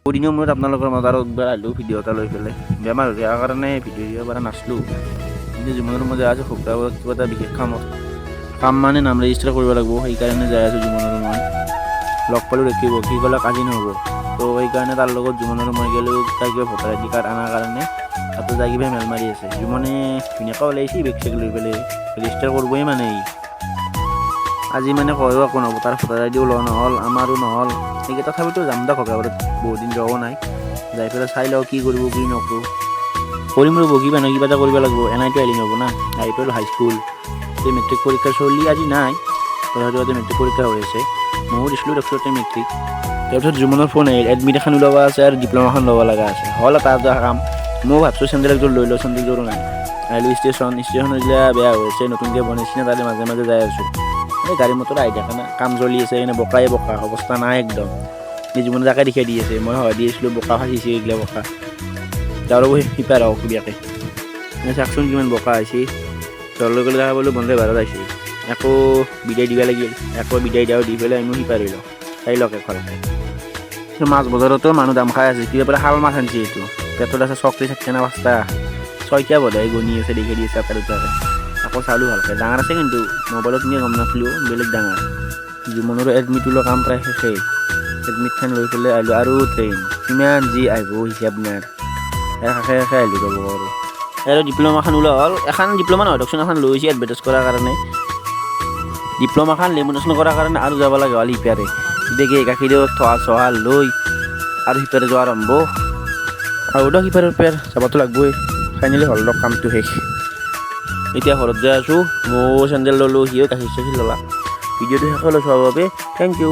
বহুদিনৰ মূৰত আপোনালোকৰ মাজত আৰু একবাৰ আহিলোঁ ভিডিঅ' এটা লৈ পেলাই। বেমাৰ হৈ থকাৰ কাৰণে ভিডিঅ' দিব পৰা নাছিলোঁ। কিন্তু জুমনৰ মই যাই আছোঁ খোকৰাবৰত কিবা এটা বিশেষ কামত। কাম মানে নাম ৰেজিষ্টাৰ কৰিব লাগিব, সেইকাৰণে যাই আছোঁ। জুমন আৰু মই লগ পালোঁ, দেখিব কি ক'লে, আজি নহ'ব তো। সেইকাৰণে তাৰ লগত জুমন আৰু মই গ'লোঁ তাৰ কিবা ভোটাৰ আইডি কাৰ্ড অনাৰ কাৰণে। তাতে যাই কিবা মেল মাৰি আছে। জুমনে ধুনীয়াকৈ ওলাইছে বেগ চেগ লৈ পেলাই, ৰেজিষ্টাৰ কৰিবই মানে ই আজি মানে কয়ো একো নহ'ব। তাৰ ভোটাৰ আইডিও লোৱা নহ'ল, আমাৰো নহ'ল। সেই তথাপিতো যাম দে খোকৰাবৰত, বহুত দিন যোৱাও নাই। যাই পেলাই চাই লওঁ কি কৰিব কি নকৰোঁ। কৰিম ৰ'ব, কিবা নহয় কিবা এটা কৰিব লাগিব। এনাইতো আহিলে নহ'ব না। আহি পেলাই হাইস্কুল এই মেট্ৰিক পৰীক্ষা চলি আজি নাই, তথাপিও মেট্ৰিক পৰীক্ষা হৈ আছে। ময়ো দিছিলোঁ দেখোঁ মেট্ৰিক। তাৰপিছত জুমনৰ ফোন আহিল, এডমিট এখন ওলাব আছে আৰু ডিপ্ল'মাখন ল'ব লগা আছে। হ'ল এটা এটা কাম। ময়ো ভাবছোঁ চেণ্ডেল একযোৰ লৈ লওঁ, চেণ্ডেলযোৰো নাই। আহিলোঁ ষ্টেচন। ষ্টেচন এইগিলা বেয়া হৈ আছে, নতুনকৈ বনাইছে না, তাতে মাজে মাজে যাই আছোঁ। এই গাড়ী মটৰ আহি থাকে না, কাম চলি আছে। এনে বোকাই বোকা, অৱস্থা নাই একদম। এই জীৱন জাকে দেখাই দি আছে, মই সহায় দি আছিলোঁ। বোকা ফাঁচিছে এইগিলা বোকা। যাওঁ ৰ'ব সিপাৰ আহক কিবাকে। এনে চাওকচোন কিমান বোকা হৈছে। যোৱাৰ লগে লগে দেখা পালোঁ বন্দে ভাৰত আহিছে। আকৌ বিদায় দিব লাগিল। আকৌ বিদায় দিওঁ, দি পেলাই আমিও সিপাৰ হৈ লওঁ। চাই লওক এক ভালকৈ। মাছ বজাৰতো মানুহ দাম খাই আছে। কিবা পৰা শাল মাছ আনিছে। এইটো পেটত আছে চকৰি চাৰিটা না পাঁচটা, ছয়টা বোধহয়। গণি আছে, দেখি দি আছে এটা দুটাকে। আকৌ চালোঁ ভালকৈ, ডাঙৰ আছে কিন্তু মোবাইলত নিয়ে গম নাপালোঁ, বেলেগ ডাঙৰ। জুমনৰো এডমিট ওলোৱা কাম প্ৰায় শেষেই। এডমিটখন লৈ পেলাই আহিলোঁ আৰু ট্ৰেইন কিমান যি আহিব হিচাপ নাই। ইয়াৰ কাষে কাষে আহিলোঁ ৰ'ব। আৰু ডিপ্ল'মাখন ওলোৱা হ'ল। এখন ডিপ্ল'মা নহয় দিয়কচোন, এখন লৈ আহিছে এডভাৰটাইজ কৰাৰ কাৰণে। ডিপ্ল'মাখন লেমিনেশ্যন কৰাৰ কাৰণে আৰু যাব লাগে হ'ল সিপাৰে। দেখি গাখীৰৰ থোৱা চোৱা লৈ আৰু সিপাৰে যোৱা আৰম্ভ। আৰু দিয়ক সিপাৰৰ পেৰ যাবতো লাগিবই। ফাইনেলি হ'ল দিয়ক, কামটো শেষ। এতিয়া ঘৰত যাই আছোঁ। ময়ো চেণ্ডেল ল'লোঁ, সিও গাখীৰ চাখীৰ ল'লা। ভিডিঅ'টো শেষলৈ চোৱাৰ বাবে thank U.